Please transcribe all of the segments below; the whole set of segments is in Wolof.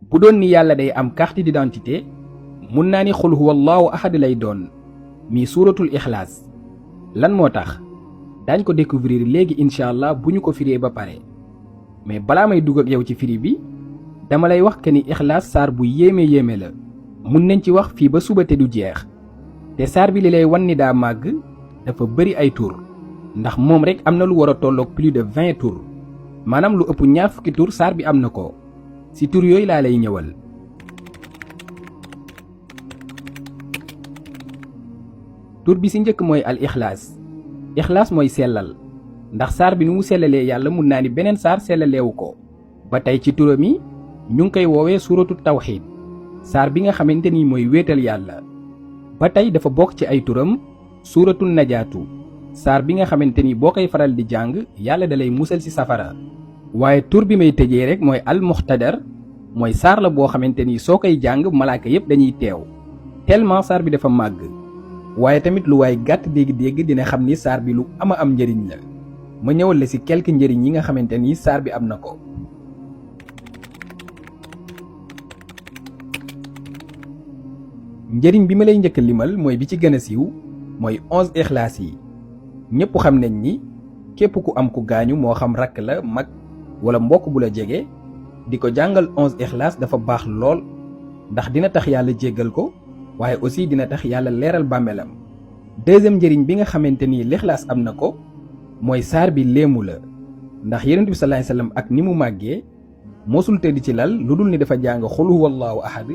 bu doon ni yàlla day am carte d'identité mun naa ni xul huwallahu ahad lay doon mi suuratul ixlaas. lan moo tax daañ ko découvrir léegi incha allah bu ñu ko firee ba pare mais balaa may dugg ak yow ci firi bi dama lay wax que ni ixlaas saar bu yéeme la mun nañ ci wax fii ba suba te du jeex te saar bi li lay wan ni daa màgg dafa bëri ay tur ndax moom rek am na lu war a tolloog plus de 20 tur maanaam lu ëpp 20 fukki tur saar bi am na ko ci tur yooyu laa lay ñëwal. tur bi ci njëkk mooy al ixlaas mooy sellal ndax saar bi nu mu sellalee yàlla mun naa ni beneen saar sellaleewu ko. ba tey ci turam yi ñu ngi koy woowee suuratu tawxiid saar bi nga xamante ni mooy wéetal yàlla. ba tey dafa bokk ci ay turam suuratu najaatu saar bi nga xamante ni boo koy faral di jàng yàlla dalay musal ci safara. waaye tur bi may tëjee rek mooy al muxtadar mooy saar la boo xamante ni soo koy jàng malaaka yépp dañuy teew tellement saar bi dafa màgg. waaye tamit lu waay gàtt dégg-dégg dina xam ni saar bi lu ama am njëriñ la ma ñëwal la ci quelques njëriñ yi nga xamante ni saar bi am na ko. njëriñ bi ma lay njëkk limal mooy bi ci gën a siiw mooy 11 ixlaas yi ñépp xam nañ ni képp ku am ku gaañu moo xam rakk la mag wala mbokk bu la jege di ko jàngal 11 ixlaas dafa baax lool ndax dina tax yàlla jéggal ko waaye aussi dina tax yàlla leeral bàmmeelam. deuxième njëriñ bi nga xamante ni lixlaas am na ko mooy saar bi léemu la ndax yonent bi sallallahu alayhi wasallam ak ni mu màggee mosul tëdd ci lal lu dul ni dafa jàng xul huwallahu ahad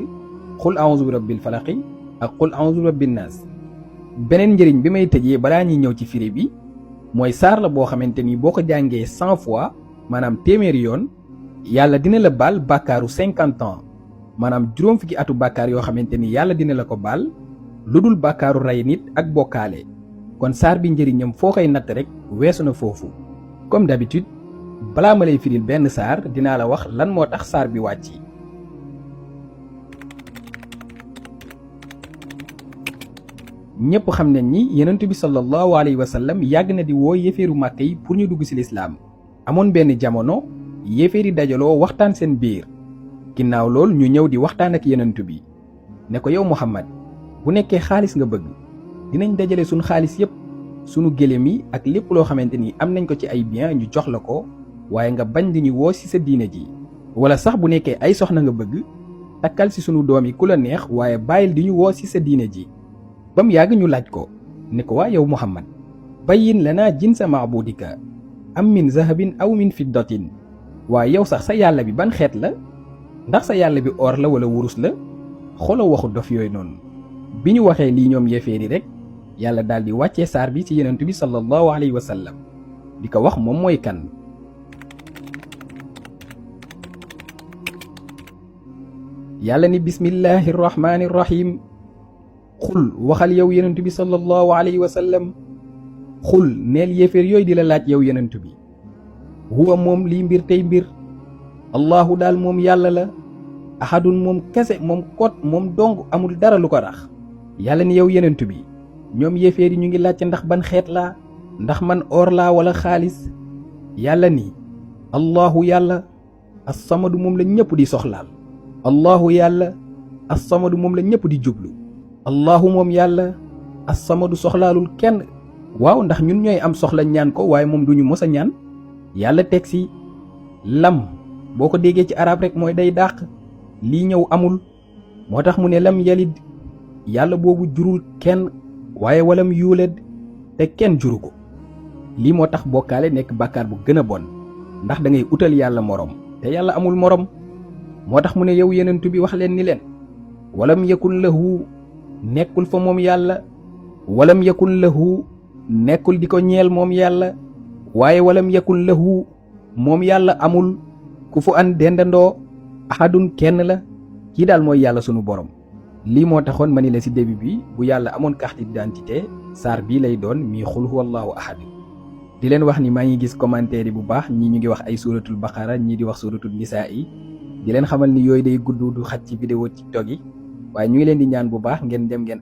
xul a'uuzu bi rabbil falaqi ak xul a'uuzu bi rabbin naas. beneen njëriñ bi may tëjee balaa ñuy ñëw ci firi bi mooy saar la boo xamante ni boo ko jàngee 100 fois maanaam téeméeri yoon yàlla dina la baal bàkkaaru 50 ans maanaam juróom fukki atu bàkkaar yoo xamante ni yàlla dina la ko baal lu dul bàkkaaru rey nit ak bokkaale. kon saar bi njëriñam foo koy natt rek weesu na foofu. comme d'habitude balaa ma lay firil benn saar dinaa la wax lan moo tax saar bi wàcc. ñépp xam nañ ni yonent bi sallallahu alayhi wa sallam yàgg na di woo yéeféeru màkk yi pour ñu dugg ci lislaam. amoon benn jamono yéeféer yi dajaloo waxtaan seen biir ginnaaw lool ñu ñëw di waxtaan ak yonent bi ne ko yow Muhammad bu nekkee xaalis nga bëgg dinañ dajale suñ xaalis yépp sunu gëléem yi ak lépp loo xamante ni am nañ ko ci ay bien ñu jox la ko waaye nga bañ di ñu woo ci sa diine ji. wala sax bu nekkee ay soxna nga bëgg takkal ci sunu doom yi ku la neex waaye bàyyil di ñu woo ci sa diine ji. ba mu yàgg ñu laaj ko ne ko waa yow Muhammad bayyin lanaa jinsa maabudika am min zahabin aw min fiddatin waaye yow sax sa yàlla bi ban xeet la ndax sa yàlla bi or la wala wurus la. xooloo waxu dof yooyu noonu bi ñu waxee lii ñoom yéeféeri rek yàlla daal di wàccee saar bi ci yonent bi sallallahu alayhi wa sallam di ko wax moom mooy kan. yàlla ni bismillahi rahmaani rahim xul waxal yow yonent bi sallallahu alayhi wa sallam xul neel yéeféer yooyu di la laaj yow yonent bi huwa moom lii mbir tey mbir allahu daal moom yàlla la ahadun moom kese moom kot moom dong amul dara lu ko rax. yàlla ni yow yonent bi ñoom yéeféer yi ñu ngi laajte ndax ban xeet laa ndax man or laa wala xaalis. yàlla ni allahu yàlla as-samadu moom la ñëpp di soxlaal. allahu yàlla as-samadu moom la ñëpp di jublu. allahu moom yàlla as-samadu soxlaalul kenn. waaw ndax ñun ñooy am soxla ñaan ko waaye moom duñu mos a ñaan. yàlla teg si lam boo ko déggee ci arab rek mooy day dàq lii ñëw amul moo tax mu ne lam yalid yàlla boobu jurul kenn waaye walam yuulad te kenn juru ko. lii moo tax bokkaale nekk bàkkaar bu gën a bon ndax da ngay utal yàlla morom te yàlla amul morom. moo tax mu ne yow yenentu bi wax leen ni leen walam yakun lahu nekkul fa moom yàlla walam yakun lahu nekkul di ko ñeel moom yàlla waaye walam yakun lahu moom yàlla amul ku fu an dendandoo ahadun kenn la kii daal mooy yàlla sunu borom. lii moo taxoon ma ni la ci début bi bu yàlla amoon carte d'identité saar bii lay doon mii xul huwallahu ahad. di leen wax ni maa ngi gis commentaire yi bu baax ñii ñu ngi wax ay suratul baqara ñii di wax suratul nisaa yi di leen xamal ni yooyu day gudd du xaj ci vidéo TikTok yi waaye ñu ngi leen di ñaan bu baax ngeen dem ngeen